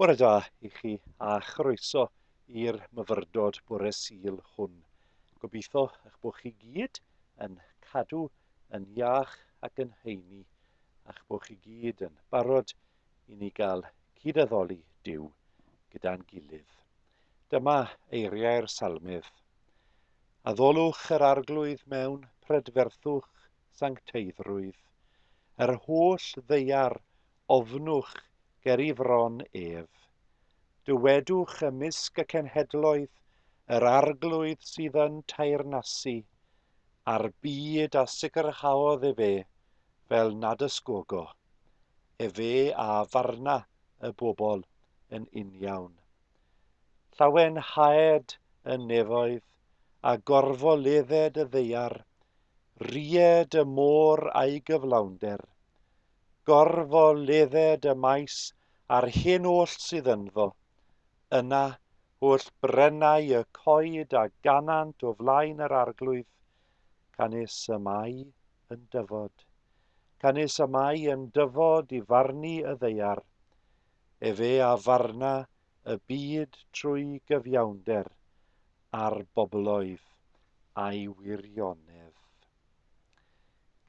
Bore da i chi a chroeso i'r myfyrdod bore Sul hwn. Gobeithio eich bod chi gyd yn cadw yn iach ac yn heini a'ch bod chi gyd yn barod i ni gael cyd-addoli Duw gyda'n gilydd. Dyma eiriau'r salmydd. Addolwch yr Arglwydd mewn prydferthwch sancteiddrwydd, yr holl ddaear Ofnwch ger i fron ef. Dywedwch ymysg y cenhedloedd, Yr Arglwydd sydd yn teyrnasu, a'r byd a sicrhaodd efe, fel nad ysgogo. Efe a farna y bobl yn uniawn. Llawenhaed y nefoedd, a gorfoledded y ddaear, rued y môr a'i gyflawnder. Gorfoledded y maes a'r hyn oll sydd ynddo, yna holl brennau y coed a ganant o flaen yr Arglwydd, canys y mae yn dyfod. Canys y mae yn dyfod i farnu y ddaear. Efe a farna y byd trwy gyfiawnder, a'r bobloedd a'i wirionedd.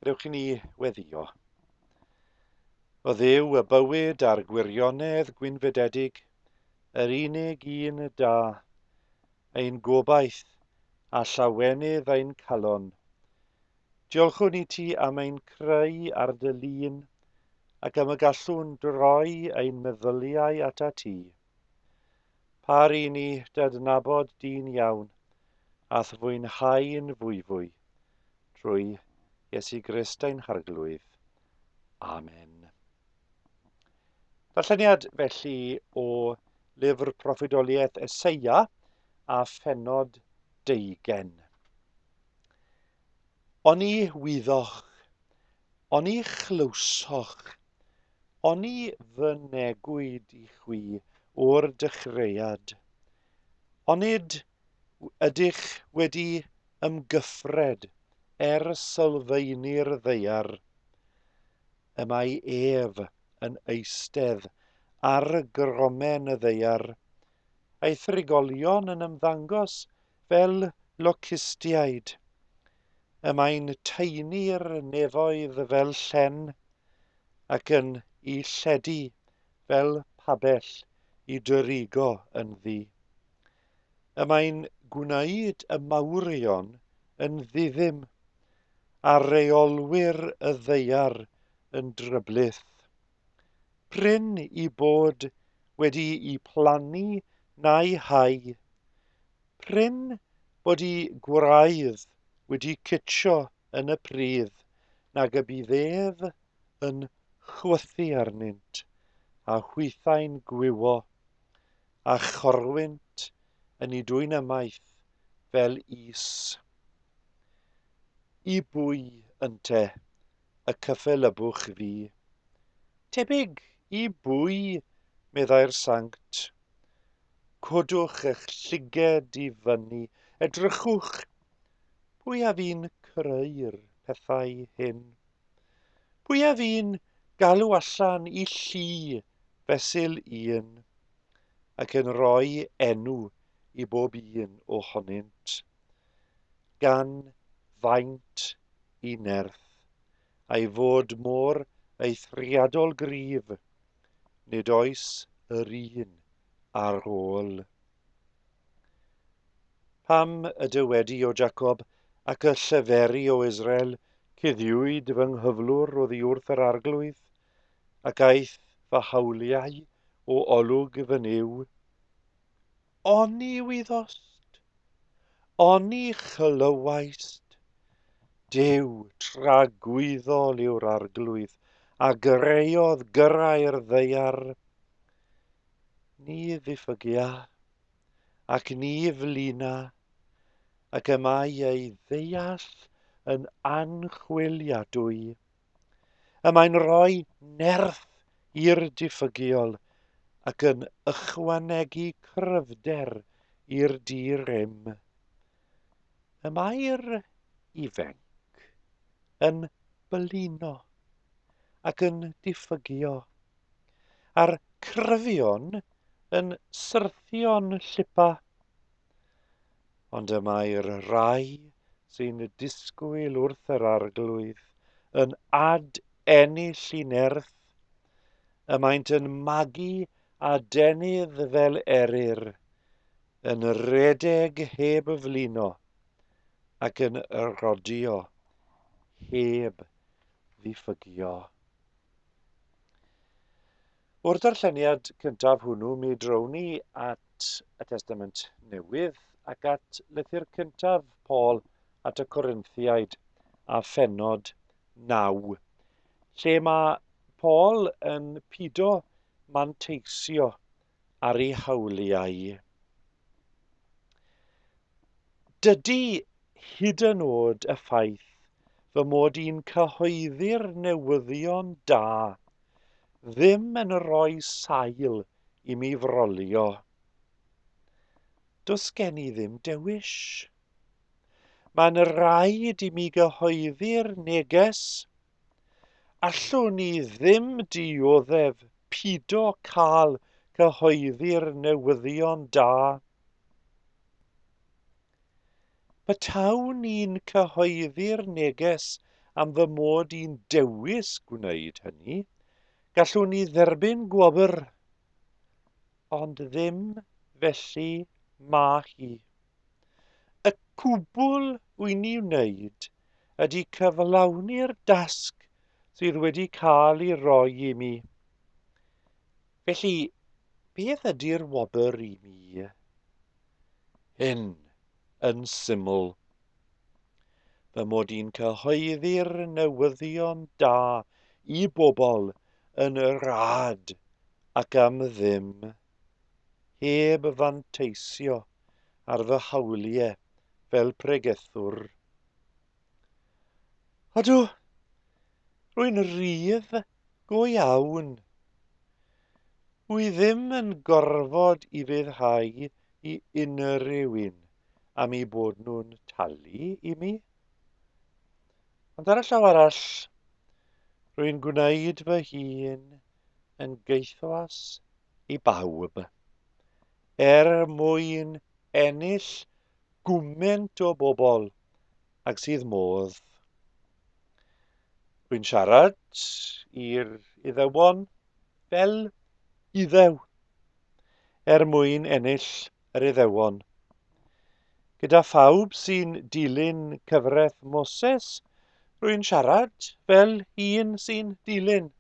Gadewch i ni weddïo. O Dduw, y bywyd a'r gwirionedd gwynfydedig, yr unig un da, ein gobaith a llawenydd ein calon. Diolchwn i ti am ein creu ar dy lun ac am y gallwn droi ein meddyliau atat ti. Par i ni d'adnabod di'n iawn a'th fwynhau'n fwyfwy trwy Iesu Grist ein Harglwydd. Amen. Darlleniad felly o lyfr proffwydoliaeth Eseia a phennod deugen. Oni wyddoch, oni chlywsoch, oni fynegwyd i chwi o'r dechreuad, onid Ydych wedi ymgyffred er sylfaenu'r ddaear? Y mae ef yn eistedd ar gromen y ddaear, a'i thrigolion yn ymddangos fel locustiaid. Y mae'n taenu'r nefoedd fel llen, ac yn i lledu fel pabell i drigo ynddi. Y mae'n gwneud y mawrion yn ddiddim, a rheolwyr y ddaear yn dryblith. Prin i bod wedi'u plannu na'i hau. Prin bod i gwraidd wedi cytsio yn y pridd, nag y bydd ef yn chwythu arnynt, a hwythau'n gwywo. A chorwynt yn i dwyn ymaith fel is. I bwy, ynte, y cyffelybwch fi? Tebyg i bwy, meddai'r sanct. Codwch eich llyged i fyny, edrychwch, pwy a fu'n creu'r pethau hyn? Pwy a fu'n galw allan i llu fesul un, ac yn rhoi enw i bob un ohonynt, gan faint i nerth, a'i fod mor eithriadol gryf, nid oes yr un ar ôl. Pam y dywedi, O Jacob, ac y lleferi, O Israel, Cuddiwyd fy nghyflwr oddi wrth yr Arglwydd, ac aeth fy hawliau o olwg fy Nuw? Oni wyddost? Oni chlywaist? Duw tragwyddol yw'r Arglwydd, a greodd gyrrau'r ddaear. Ni ddiffygia, ac ni flina, ac y mae ei ddeall yn anchwiliadwy. Y mae'n rhoi nerth i'r diffygiol ac yn ychwanegu cryfder i'r di-rym. Y mae'r ifainc yn blino ac yn diffygio, a'r cryfion. yn syrthio'n llipa. Ond y mae'r rhai sy'n disgwyl wrth yr Arglwydd yn ad-ennill i nerth, y maent yn magu adenydd fel eryr, yn rhedeg heb flino, ac yn rhodio heb ddiffygio. O'r darlleniad cyntaf hwnnw mi drown ni at y Testament Newydd ac at lythyr cyntaf Paul at y Corinthiaid a phennod 9, lle mae Paul yn pido manteisio ar ei hawliau. Dydy hyd yn oed y ffaith fy mod i'n cyhoeddi'r newyddion da ddim yn rhoi sail i mi frolio. Does gen i ddim dewis. Mae'n rhaid i mi gyhoeddi'r neges. Allwn i ddim dioddef pido cael cyhoeddi'r newyddion da. Petawn i'n cyhoeddi'r neges am fy mod i'n dewis gwneud hynny, gallwn i dderbyn gwobr. Ond ddim felly ma' hi. Y cwbl wy'n i wneud ydy cyflawni'r dasg sydd wedi cael ei roi i mi. Felly, beth ydy'r wobr i mi? Hyn, yn syml, fy mod i'n cyhoeddi'r newyddion da i bobl yn rhad ac am ddim, heb fanteisio ar fy hawliau fel pregethwr. Ydw, rwy'n rhydd go iawn. Wy ddim yn gorfod ufuddhau i unrhyw un am eu bod nhw'n talu i mi. Ond ar y llaw arall, rwy'n gwneud fy hun yn gaethwas i bawb, er mwyn ennill gwment o bobl ag sydd modd. Rwy'n siarad i'r Iddewon fel Iddew, er mwyn ennill yr Iddewon. Gyda phawb sy'n dilyn cyfraith Moses, rwy'n siarad fel un sy'n dilyn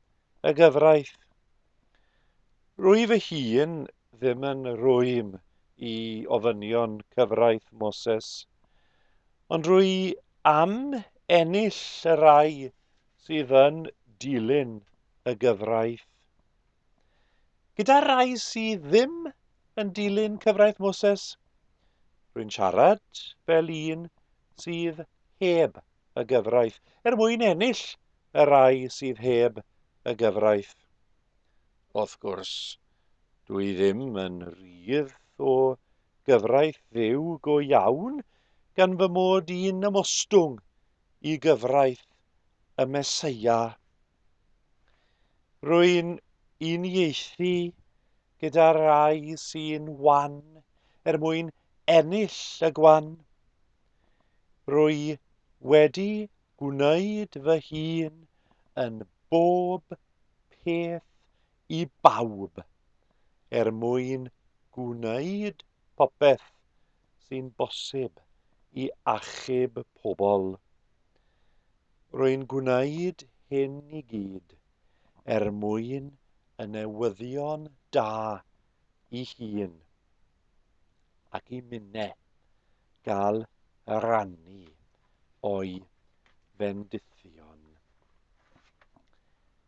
y gyfraith. Rwy fy hun ddim yn rwym i ofynion cyfraith Moses, ond rwy am ennill y rhai sydd yn dilyn y gyfraith. Gyda'r rhai sydd ddim yn dilyn cyfraith Moses, rwy'n siarad fel un sydd heb y gyfraith, er mwyn ennill y rhai sydd heb y gyfraith. Wrth gwrs, dwi ddim yn rhydd o gyfraith Dduw go iawn, gan fy mod i'n ymostwng i gyfraith y Meseia. Rwy'n uniaethu gyda rhai sy'n wan er mwyn ennill y gwan. Rwy wedi gwneud fy hun yn bob peth i bawb er mwyn gwneud popeth sy'n bosib i achub pobl. Rwy'n gwneud hyn i gyd er mwyn y newyddion da i hun ac i minne gael rannu o'i fendithion.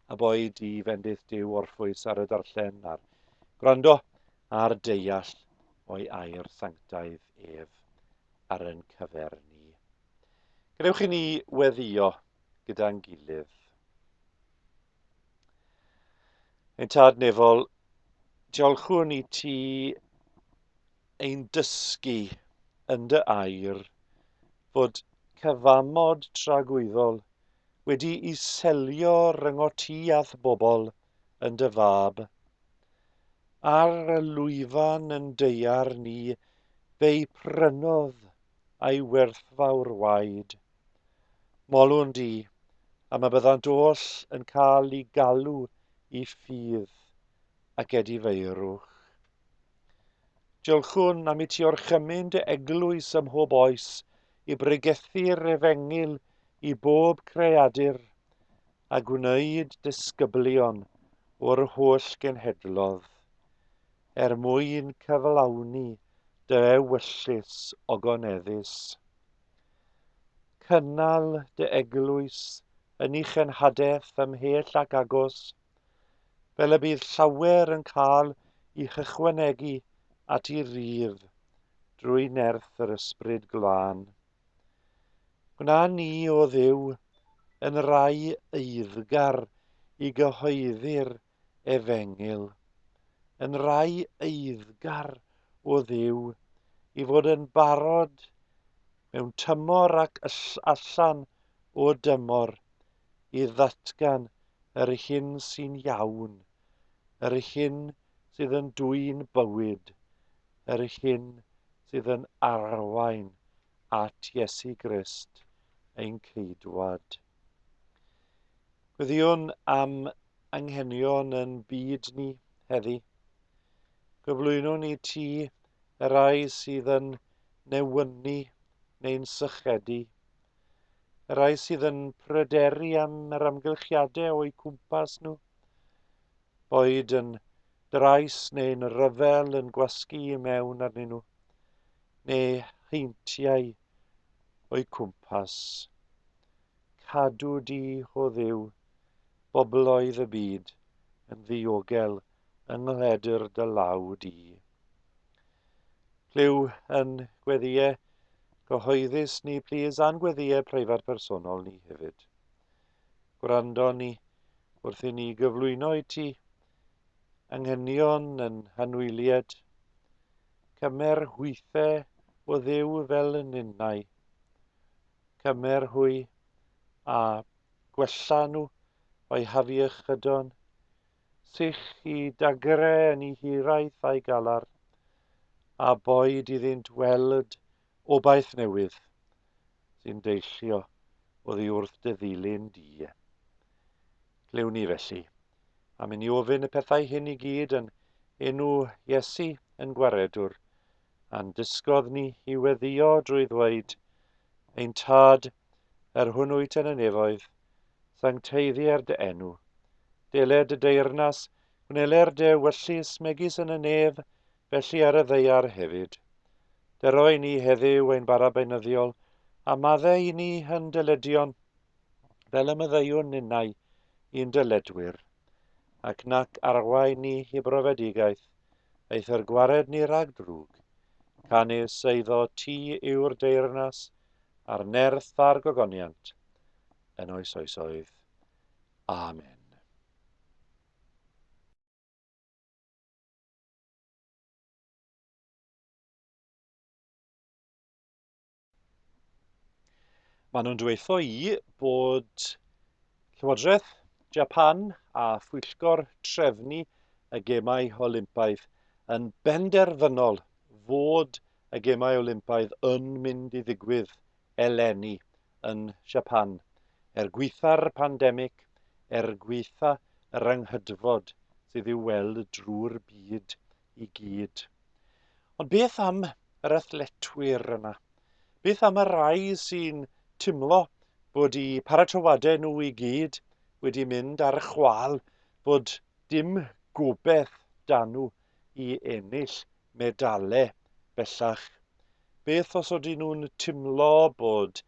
A boed i fendith Duw orffwys ar y darllen a'r gwrando a'r deall o'i air sanctaidd ef ar yn cyfer ni. Gadewch i ni weddio gyda'n gilydd. Ein tad nefol, diolchwn i ti ein dysgu yn dy air fod cyfamod tragwyddol wedi i selio rhyngot ti a'th bobl yn dy fab. Ar y lwyfan yn daear ni fe'i prynodd a'i werthfawr waed. Molwn di, am y byddant oll yn cael eu galw i ffydd ac edifeirwch. Diolchwn am i ti orchymyn dy eglwys ym mhob oes i bregethu'r efengyl i bob creadur a gwneud disgyblion o'r holl genhedlodd, er mwyn cyflawni dy ewyllys ogoneddus. Cynnal dy eglwys yn ei chenhadaeth ymhell ac agos, fel y bydd llawer yn cael eu hychwanegu at ei rif drwy nerth yr Ysbryd Glân. Gwna ni, o Dduw, yn rai eiddgar i gyhoeddi'r efengyl, yn rai eiddgar, o Dduw, i fod yn barod mewn tymor ac allan o dymor i ddatgan yr hyn sy'n iawn, yr hyn sydd yn dwyn bywyd, yr hyn sydd yn arwain at Iesu Grist ein Ceidwad. Gweddïwn am anghenion yn byd ni heddi. Gyflwynwn i ti y rhai sydd yn newynu neu'n sychedu, y rhai sydd yn pryderu am yr amgylchiadau o'u cwmpas nhw, boed yn drais neu'n ryfel yn gwasgu i mewn arnyn nhw, neu heintiau o'u cwmpas. Cadw di, o Dduw, bobloedd y byd yn ddiogel yng nghledr dy law di. Clyw yn gweddïau cyhoeddus ni, plîs, a'n gweddïau preifat personol ni hefyd. Gwrando ni wrth i ni gyflwyno i ti anghenion yn hanwylied. Cymer hwythau o Dduw fel ninnau. Cymer hwy a gwella nhw o'i hafiechydon. Sych i dagre yn i hiraeth a'i galar, a boed iddynt weld obaith newydd sy'n deillio oddi wrth dy ddilyn di. Clywn ni felly, am i ni ofyn y pethau hyn i gyd yn enw Iesu yn Gwaredwr, a'n dysgodd ni i weddïo drwy ddweud, Ein Tad, yr hwn wyt yn y nefoedd, sancteiddier dy enw. Dele dy deyrnas, gwneler dy ewyllys megis yn y nef, felly ar y ddaear hefyd. Dyro i ni heddiw ein bara beunyddiol, a madde i ni yn dyledion, fel y maddeuwn ninnau i'n dyledwyr. Ac nac arwain ni i brofedigaeth, eithr gwared ni rhag drwg. Canys eiddo ti yw'r deyrnas, a'r nerth a'r gogoniant, yn oes oesoedd. Amen. Maen nhw'n dweutho i bod Llywodraeth Japan a phwyllgor trefnu y Gemau Olympaidd yn benderfynol fod y Gemau Olympaidd yn mynd i ddigwydd eleni yn Japan, er gwaetha'r pandemig, er gwaetha yr anghydfod sydd i'w weld drwy'r byd i gyd. Ond beth am yr athletwyr yna? Beth am y rhai sy'n timlo bod eu paratoadau nhw i gyd wedi mynd ar y chwâl, bod dim gobaith 'da nhw i ennill medalau bellach? Beth os ydyn nhw'n timlo bod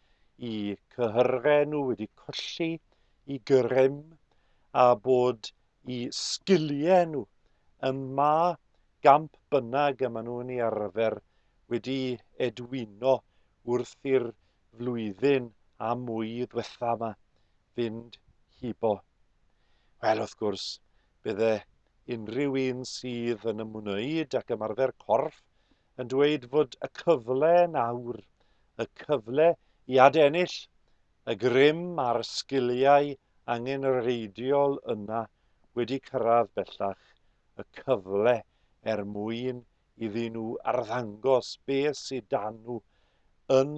eu cyhyrau nhw wedi colli eu grym a bod eu sgiliau nhw ym mha gamp bynnag y maen nhw'n ei arfer wedi edwino wrth i'r flwyddyn a mwy ddwetha yma fynd hibo? Wel, wrth gwrs, bydde unrhyw un sydd yn ymwneud ac ymarfer corff yn dweud fod y cyfle nawr, y cyfle i adennill y grym a'r sgiliau angenrheidiol yna wedi cyrraedd bellach, y cyfle er mwyn iddyn nhw arddangos beth sydd dan nhw yn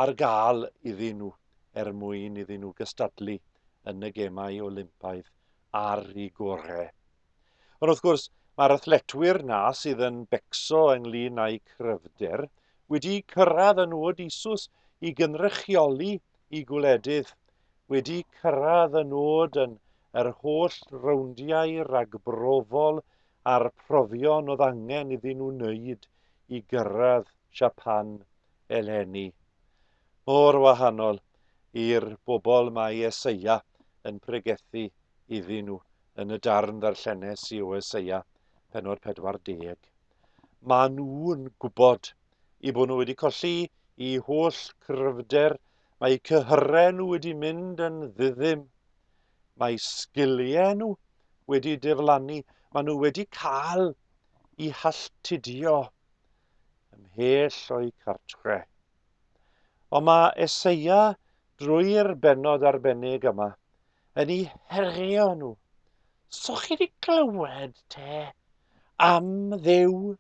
ar gael iddyn nhw er mwyn iddyn nhw gystadlu yn y Gemau Olympaidd ar eu gorau. Ond wrth gwrs, mae'r athletwyr na sydd yn becso ynglyn â'u cryfder wedi cyrraedd y nod isus i gynrychioli i gwledydd, wedi cyrraedd y nod yn yr holl rowndiau ragbrofol a'r profion oedd angen iddyn nhw wneud i gyrraedd Japan eleni. Mor wahanol i'r bobl mae Eseia yn pregethu iddyn nhw yn y darn ddarllenes i o Eseia, penod 40. Maen nhw'n gwybod i bod nhw wedi colli i holl cryfder, mae cyhyrau nhw wedi mynd yn ddiddim, mae sgiliau nhw wedi diflannu, maen nhw wedi cael i halltudio ymhell o'u cartre. Ond mae Eseia drwy'r bennod arbennig yma yn eu herio nhw. So chi wedi clywed te am Dduw?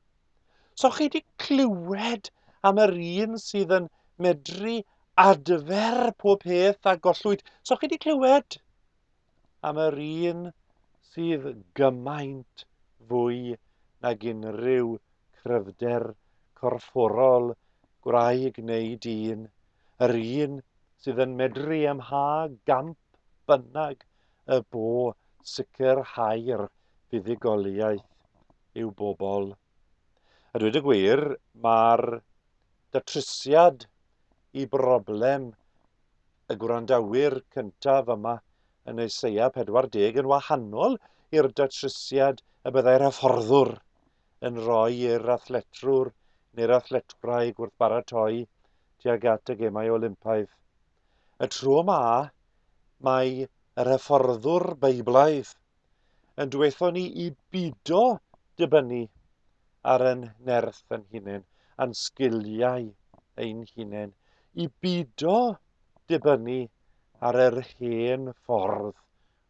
So chi wedi clywed am yr un sydd yn medru adfer pob peth a gollwyd? So chi wedi clywed am yr un sydd gymaint fwy nag unrhyw cryfder corfforol gwraig neu dyn, yr un sydd yn medru ym mha gamp bynnag y bo sicrhau'r fuddugoliaeth i'w bobl. A dweud y gwir, mae'r datrysiad i broblem y gwrandawyr cyntaf yma yn Eseia 40 yn wahanol i'r datrysiad y byddai'r hyfforddwr yn rhoi i'r athletwr neu'r athletwraig wrth baratoi tuag at y Gemau Olympaidd. Y tro yma, mae yr hyfforddwr Beiblaidd yn dweutho ni i bido dibynnu ar yn nerth yn hunain, a'n sgiliau ein hunain, i bido dibynnu ar yr hen ffordd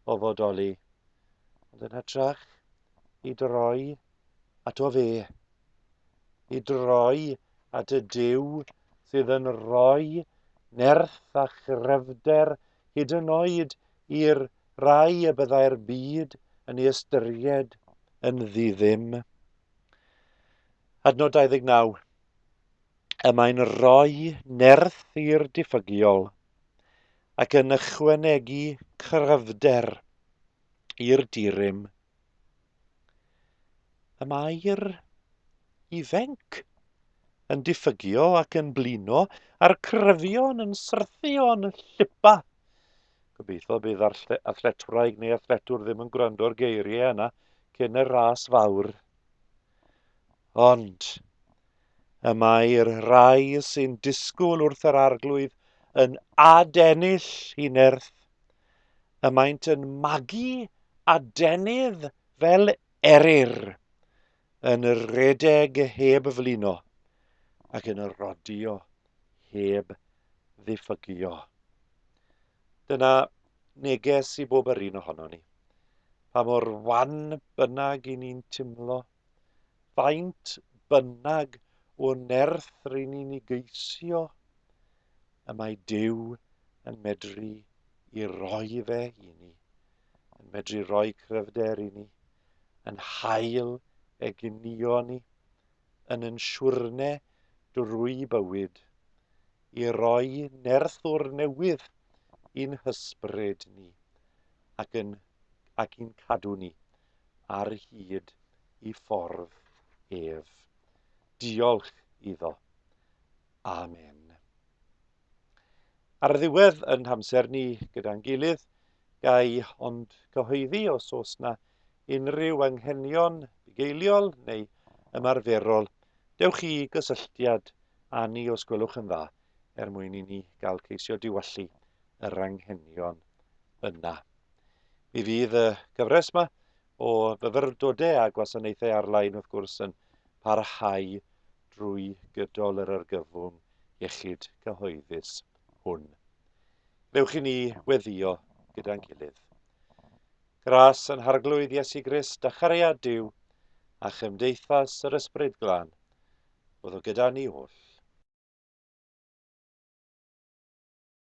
o fodoli, ond yn hytrach i droi ato fe, i droi at y Duw sydd yn rhoi nerth a chryfder hyd yn oed i'r rhai y byddai'r byd yn ei ystyried yn ddiddim. Adnod 29. Y mae'n rhoi nerth i'r diffygiol ac yn ychwanegu cryfder i'r dirym. Y mae'r ifainc yn diffygio ac yn blino, a'r cryfion yn syrthio'n llipa. Gobeithio bydd athletwraig neu athletwr ddim yn gwrando'r geiriau yna cyn y ras fawr. Ond y mae'r rhai sy'n disgwyl wrth yr arglwydd yn adennill i nerth. Y maent yn magu adenydd fel eryr, yn rhedeg heb flino ac yn rodio heb ddiffygio. Dyna neges i bob yr un ohono ni. Pa mor wan bynnag i ni'n timlo, faint bynnag o nerth ry'n ni'n ei geisio, y mae Duw yn medru i roi fe i ni, yn medru roi cryfder i ni, yn hael egnïo ni, yn yn siwrne drwy bywyd, i roi nerth o'r newydd i'n hysbryd ni, ac yn ac i'n cadw ni ar hyd i ffordd ef. Diolch iddo. Amen. Ar ddiwedd yn hamser ni gyda'n gilydd, gai ond cyhoeddi os oes na unrhyw anghenion bugeiliol neu ymarferol, dewch i gysylltiad â ni os gwelwch yn dda er mwyn i ni gael ceisio diwallu yr anghenion yna. Mi fydd y gyfres yma o fyfyrdodau a gwasanaethau ar-lein wrth gwrs yn parhau drwy gydol yr argyfwng iechyd cyhoeddus hwn. Dewch i ni weddio gyda'n gilydd. Gras yn Harglwydd Iesu Grist a chariad Duw a chymdeithas yr Ysbryd Glân, fyddo gyda ni oll.